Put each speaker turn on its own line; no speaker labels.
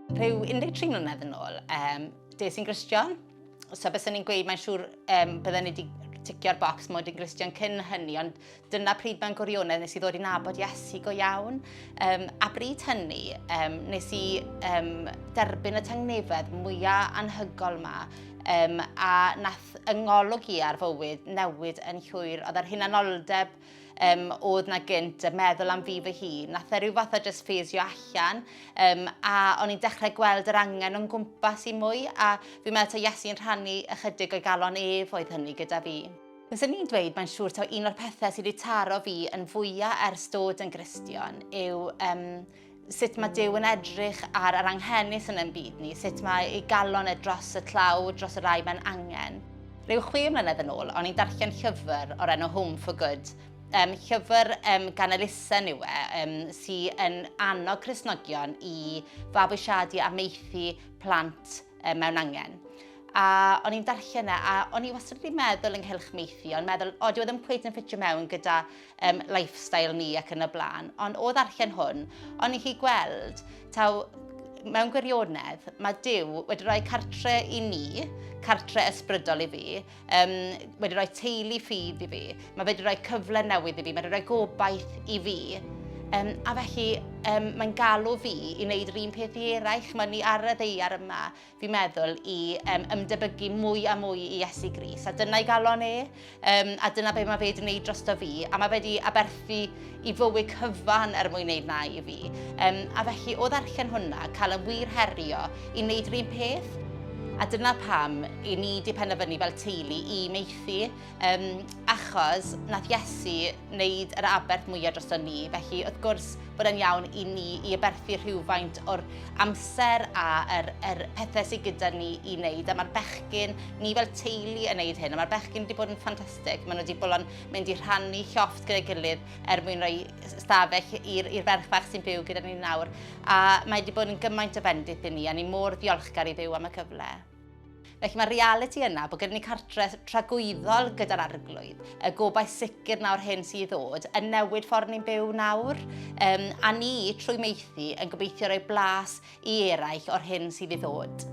Rhyw 13 mlynedd yn ôl, um, des i'n Gristion. So byswn i'n gweud, mae'n siŵr um, bydden ni wedi ticio'r bocs mod i'n Gristion cyn hynny, ond dyna pryd mewn gwirionedd nes i ddod i nabod Iesu go iawn. Um, a bryd hynny, um, nes i um, derbyn y tangnefedd mwyaf anhygol ma, um, a nath yng ngolwg i ar fywyd newid yn llwyr. Oedd yr hunanoldeb um, oedd na gynt, y meddwl am fi fy hun, nath e rhyw fath o just ffeisio allan, um, a o'n i'n dechrau gweld yr angen o'n gwmpas i mwy, a fi'n meddwl ta Iesu'n rhannu ychydig o'i galon ef oedd hynny gyda fi. Fyswn i'n dweud, mae'n siŵr taw un o'r pethau sydd wedi taro fi yn fwyaf ers dod yn Gristion yw um, sut mae Duw yn edrych ar yr anghenus yn ein byd ni, sut mae ei galon e dros y tlawd, dros y rai mae'n angen. Rhyw chwe mlynedd yn ôl, o'n i'n darllen llyfr o'r enw Home for Good. Um, llyfr um, gan elusen yw e, um, sy'n yn annog Cristnogion i fabwysiadu a maethu plant um, mewn angen. A o'n i'n darllen e, a o'n i wastad wedi meddwl ynghylch maethu, o'n meddwl, o, dyw e ddim cweit yn ffitio mewn gyda um, lifestyle ni ac yn y blaen. Ond o ddarllen hwn, o'n i chi gweld taw mewn gwirionedd, mae Duw wedi rhoi cartre i ni, cartre ysbrydol i fi, um, wedi rhoi teulu ffydd i fi, mae wedi rhoi cyfle newydd i fi, mae wedi rhoi gobaith i fi. Um, a felly um, mae'n galw fi i wneud yr un peth i eraill. Mae ni ar y ddeiar yma fi'n meddwl, i um, ymdebygu mwy a mwy i Iesu Grist. A dyna'i galon e, um, a dyna be mae fe wedi gwneud drosto fi, a mae fe wedi aberthu i fywyd cyfan er mwyn gwneud na i fi. Um, a felly, o ddarllen hwnna, cael yn wir herio i wneud yr un peth. A dyna pam i ni wedi penderfynu fel teulu i maethu, um, achos nath Iesu wneud yr aberth mwyaf drosto ni, felly wrth gwrs bod e'n iawn i ni i aberthu rhywfaint o'r amser a yr, yr pethau sydd gyda ni i wneud. A mae'r bechgyn, ni fel teulu yn wneud hyn, a mae'r bechgyn wedi bod yn ffantastig. Maen nhw wedi bod yn mynd i rhannu llofft gyda'i gilydd er mwyn rhoi stafell i'r ferch fach sy'n byw gyda ni nawr. A mae wedi bod yn gymaint o fendith i ni, a ni mor ddiolchgar i Dduw am y cyfle. Felly mae'r realiti yna bod gyda ni cartre tragwyddol gyda'r arglwydd, y gobaith sicr nawr hyn sydd i ddod, yn newid ffordd ni'n byw nawr, um, a ni, trwy maethu, yn gobeithio rhoi blas i eraill o'r hyn sydd i ddod.